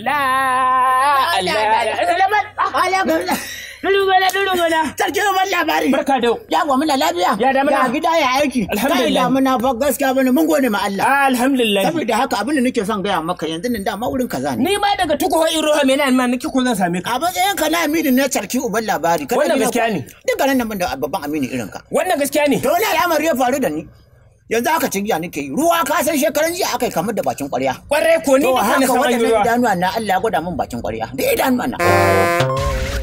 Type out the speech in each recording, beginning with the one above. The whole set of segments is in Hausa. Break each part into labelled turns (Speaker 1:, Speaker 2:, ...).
Speaker 1: La Allah Allah. Dulugona dulugona.
Speaker 2: Sarki ban labari.
Speaker 1: Barka da
Speaker 2: Yawa muna lafiya.
Speaker 1: Ya damuna.
Speaker 2: Ya gida ya aiki.
Speaker 1: Alhamdulillah.
Speaker 2: Kai damuna fa gaskiya bane mun gode ma Allah.
Speaker 1: Alhamdulillah.
Speaker 2: Saboda haka abin da nake son gaya maka yanzu nan dama wurin kaza ne.
Speaker 1: Ni ma daga tukuwa Iroha mena ma nake ko zan same ka.
Speaker 2: A matsayin ka na amini na sarki uban labari. Kana
Speaker 1: Wannan
Speaker 2: ni na-
Speaker 1: gaskiya ne.
Speaker 2: Duk garin nan ban da babban amini irin ka.
Speaker 1: Wannan gaskiya ne.
Speaker 2: To wani al'amari ya faru da ni. Yanzu haka cigiya nake yi. Ruwa ka san shekaran jiya aka yi kamar da bakin ƙwarya.
Speaker 1: Kwarai ko ni
Speaker 2: To
Speaker 1: da kana
Speaker 2: haka
Speaker 1: san an yi
Speaker 2: waɗannan
Speaker 1: ruwa.
Speaker 2: idanuwa na Allah ya gwada min bakin ƙwarya. Da idanuwa na.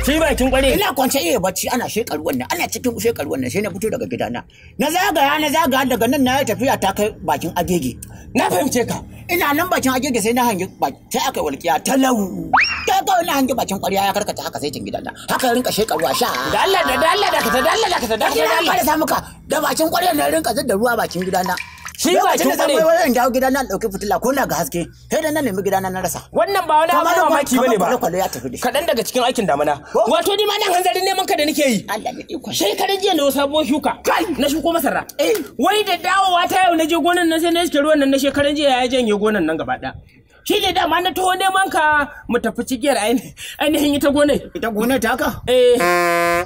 Speaker 1: Shi bakin kware.
Speaker 2: Ina kwance iya bacci ana shekar wannan ana cikin shekar wannan sai na fito daga gidana. Na zagaya na zagaya daga nan na yi tafiya ta kai bakin agege.
Speaker 1: Na fahimce ka.
Speaker 2: Ina nan bakin agege sai na hangi sai aka walƙiya talau. Ta kawai na hangi bakin ƙwarya ya karkata haka sai cin gidana. Haka ya rinka shekar ruwa sha.
Speaker 1: Da Allah da Allah da ka da Allah da ka da
Speaker 2: Da
Speaker 1: Allah.
Speaker 2: Allah sa muka da bakin ƙwarya na rinka zidda ruwa bakin gidana.
Speaker 1: Shi bakin
Speaker 2: Lokacin da zan
Speaker 1: ƙwarya.
Speaker 2: wai in dawo gidana in ɗauki fitila ko na ga haske sai da na nemi gidana na rasa.
Speaker 1: Wannan ba wani abu mamaki bane ba.
Speaker 2: Kamar kwale ya tafi da shi.
Speaker 1: Kaɗan daga cikin aikin damina.
Speaker 2: Ko?
Speaker 1: Wato ni ma nan hanzarin neman ka da nake yi.
Speaker 2: Allah ne ikon.
Speaker 1: Shekaran jiya na sabuwar shuka. Na shuko masara.
Speaker 2: Eh.
Speaker 1: Wai da dawowa ta yau na je gonan nan sai na iske ruwan nan na shekaran jiya ya janye gonan nan gaba ɗaya. Shi ne dama na taho neman ka mu tafi cigiyar ainihin ita gonar.
Speaker 2: Ita gonar ta haka?
Speaker 1: Eh,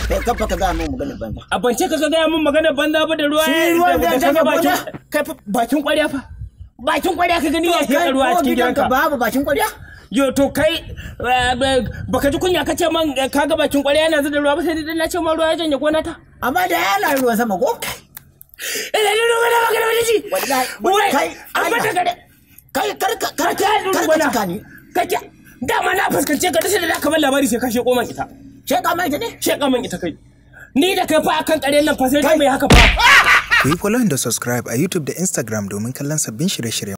Speaker 2: Kai kafa ka gaya min maganar banza.
Speaker 1: a bance ka ga gaya min maganar banza ba da ruwa.
Speaker 2: Shi ruwan
Speaker 1: da
Speaker 2: zai
Speaker 1: ka
Speaker 2: janye
Speaker 1: ga bakin
Speaker 2: gona?
Speaker 1: kai fa bakin ƙwarya fa. Bakin ƙwarya ka gani ya
Speaker 2: Kai
Speaker 1: shekar ruwa a
Speaker 2: ko
Speaker 1: cikin
Speaker 2: gidanka
Speaker 1: gidanka.
Speaker 2: babu bakin ƙwarya?
Speaker 1: Yo to kai baka ji kunya ka ce man ka ga bakin ƙwarya yana zuba ruwa ba sai dai na ce man ruwa ya janye gona ta.
Speaker 2: Amma da yana ruwan sama ko?
Speaker 1: Ina ne ruwa na magana wani ji.
Speaker 2: Wallahi
Speaker 1: Wai,
Speaker 2: kai
Speaker 1: an bata gare.
Speaker 2: Kai karka karka
Speaker 1: Ka
Speaker 2: karka cika ni.
Speaker 1: Kake dama na fuskance ka dace da zaka bar labari sai ka sheko man ita.
Speaker 2: Sheka mai ta ne?
Speaker 1: Sheka man ita kai. Ni da kai fa akan ƙaryen nan fa sai dai mai haka fa.
Speaker 3: Ku yi following da subscribe a YouTube da Instagram domin kallon sabbin shirye-shiryen.